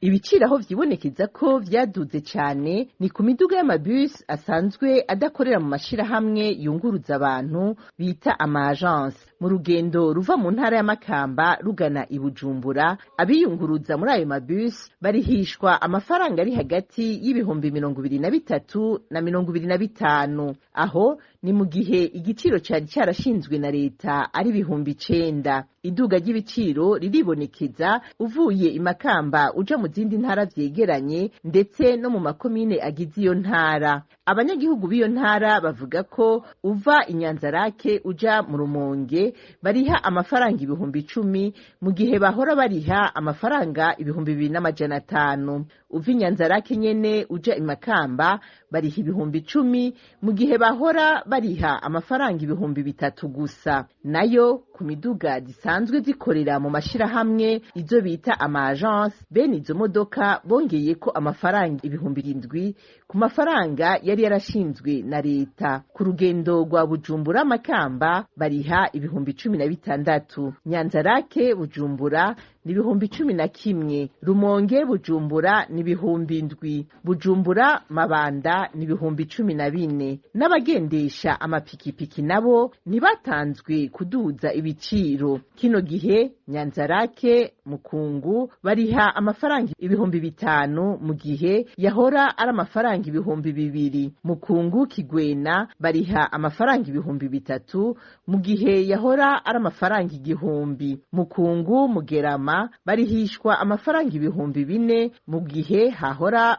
Ibiciro aho vyibonekeza ko vyaduze cane ni ku miduga y'amabus asanzwe adakorera mu mashirahamwe yunguruza abantu bita ama agence. Mu rugendo ruva mu ntara ya Makamba rugana i Bujumbura, abiyunguruza muri ayo mabus barihishwa amafaranga ari hagati y'ibihumbi 23 na 25. Aho ni mu gihe igiciro cari carashinzwe na leta ari 9000. Iduga ry'ibiciro riribonekeza uvuye i Makamba uja mu zindi ntara vyegeranye, ndetse no mu makomine agize iyo ntara. Abanyagihugu b'iyo ntara bavuga ko uva i Nyanzarake uja mu Rumonge bariha amafaranga 10,000, mu gihe bahora bariha amafaranga 2500. Uva i Nyanzarake nyene uja i Makamba bariha 10,000, mu gihe bahora bariha amafaranga 3000 gusa. Nayo ku miduga zisanzwe zikorera mu mashirahamwe, izo bita ama agence, bene izo modoka bongeyeko amafaranga 7000 ku mafaranga yari yarashinzwe na leta. Ku rugendo rwa Bujumbura Makamba bariha 16,000, Nyanzarake Bujumbura ni 11,000, Rumonge Bujumbura ni 7,000, Bujumbura Mabanda ni 14,000. N'abagendesha amapikipiki nabo ntibatanzwe kuduza ibiciro. Kino gihe Nyanzarake Mukungu bariha amafaranga 5,000, mu gihe yahora ari amafaranga 2,000. Mukungu Kigwena bariha amafaranga 3,000, mu gihe yahora ari amafaranga 1,000. Mukungu Mugerama barihishwa amafaranga 4,000, mu gihe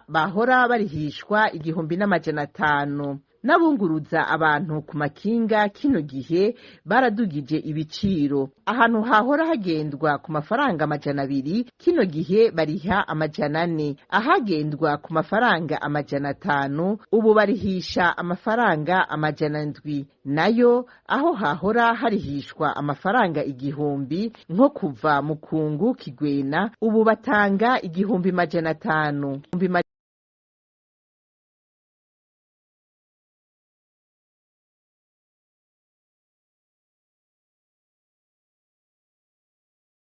bahora barihishwa 1,500. N'abunguruza abantu ku makinga kino gihe baradugije ibiciro. Ahantu hahora hagendwa ku mafaranga 200, kino gihe bariha 400. Ahagendwa ku mafaranga 500, ubu barihisha amafaranga 700. Nayo aho hahora harihishwa amafaranga 1,000, nko kuva Mukungu Kigwena, ubu batanga 1,500.